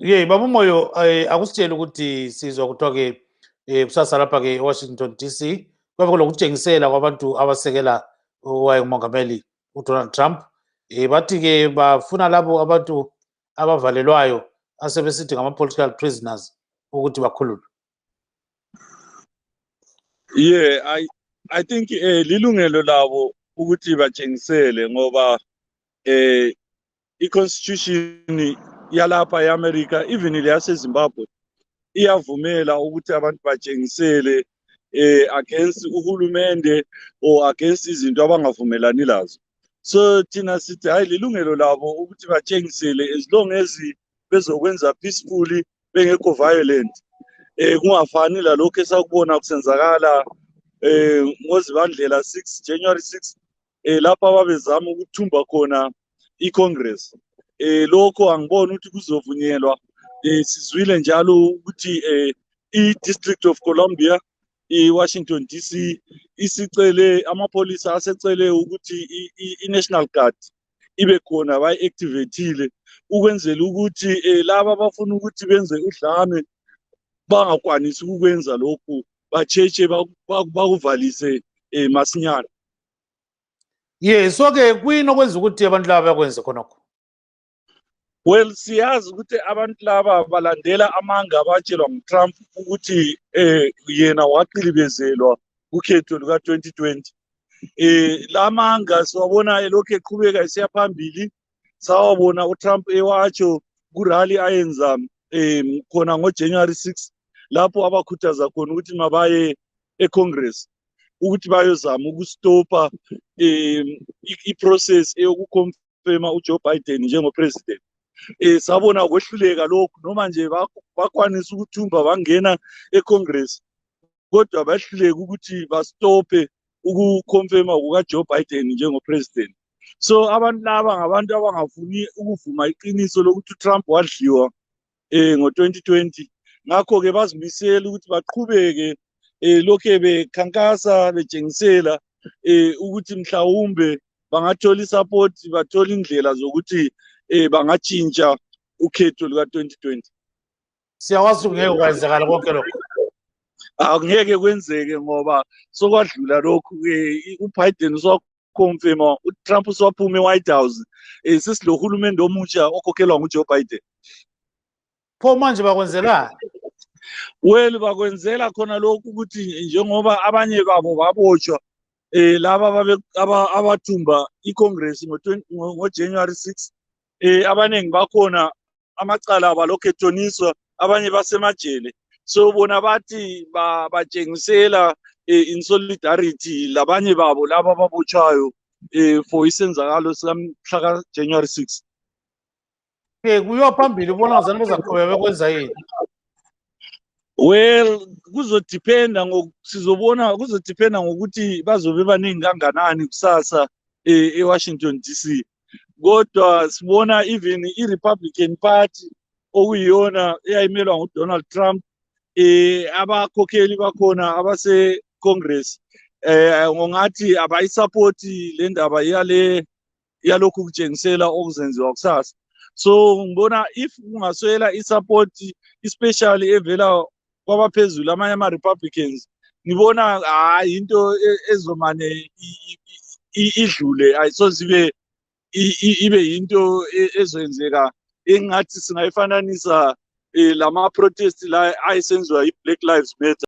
Baba Moyo, akusitshela ukuthi sizwa kuthiwa ke kusasa lapha ke eWashington DC kwabe kulokutshengisela kwabantu abasekela owayengumongameli uDonald Trump. Bathi ke bafuna labo abantu abavalelwayo asebesithi ngama-political prisoners ukuthi bakhululwe. I think lilungelo labo ukuthi batshengisele ngoba i-constitution yalapha eAmerica even leyaseZimbabwe iyavumela ukuthi abantu batshengisele against uhulumende or against izinto abangavumelani lazo. So thina sithi hayi lilungelo labo ukuthi batshengisele as long as bezokwenza peacefully bengekho violent. Kungafani lalokho esakubona kusenzakala ngoZibandlela 6 January 6 lapha ababezama ukuthumba khona iCongress. Lokho angiboni ukuthi kuzovunyelwa. Sizwile njalo ukuthi i-District of Columbia i-Washington DC isicele amapolisa asecele ukuthi i-National Guard ibe khona bayi-activateile ukwenzela ukuthi laba abafuna ukuthi benze udlame bangakwanisi ukwenza lokhu bacheche bakuvalise masinyane. So ke kuyini okwenza ukuthi abantu laba bakwenze khonokho? Well, siyazi ukuthi abantu laba balandela amanga abatshelwa nguTrump ukuthi yena waqilibezelwa ukhetho luka 2020. Lamanga siwabona elokhu eqhubeka esiya phambili, sawabona uTrump ewatsho kurally ayenza khona ngoJanuary 6 lapho abakhuthaza khona ukuthi mabaye eCongress ukuthi bayozama ukustopa iprocess eyokuconfirma uJoe Biden njengopresident. Sabona kwehluleka lokhu noma nje bakwanisa ukuthumba bangena eCongress kodwa bahluleka ukuthi bastope ukuconfirma kukaJoe Biden njengopresident. So abantu laba ngabantu abangafuni ukuvuma iqiniso lokuthi uTrump wadliwa ngo-2020. Ngakho ke bazimisela ukuthi baqhubeke lokho bekhankasa betshengisela ukuthi mhlawumbe bangathola isupport, bathola indlela zokuthi bangatshintsha ukhetho luka 2020. Siyawazi ukuthi ngeke kwenzakala konke lokho. Angeke kwenzeke ngoba sokwadlula lokhu uBiden usaconfirma, uTrump usaphuma eWhite House, sesilohulumende omutsha okhokhelwa nguJoe Biden. Pho manje bakwenzelani? Well, bakwenzela khona lokhu ukuthi njengoba abanye babo babotshwa laba abathumba iCongress ngoJanuary 6 abanengi bakhona amacala abalokhu ethoniswa, abanye basemajele. So bona bathi batshengisela in solidarity labanye babo laba ababotshwayo for isenzakalo sikamhla January 6. Kuyiwa phambili ubona ngazani bezaqhubeka bekwenza yini? Well, kuzodependa ngokuthi bazobe baningi kanganani kusasa eWashington DC. Kodwa sibona even i-Republican Party okuyiyona eyayimelwa nguDonald Trump, abakhokheli bakhona abase-Congress ngongathi abayisapoti le ndaba yalokhu kutshengisela okuzenziwa kusasa. So ngibona if kungaswela isapoti especially evela kwabaphezulu amanye ama-Republicans, ngibona into ezomane idlule ayisoze ibe yinto ezenzeka engathi singayifananisa lama-protest la ayisenziwa i-Black Lives Matter.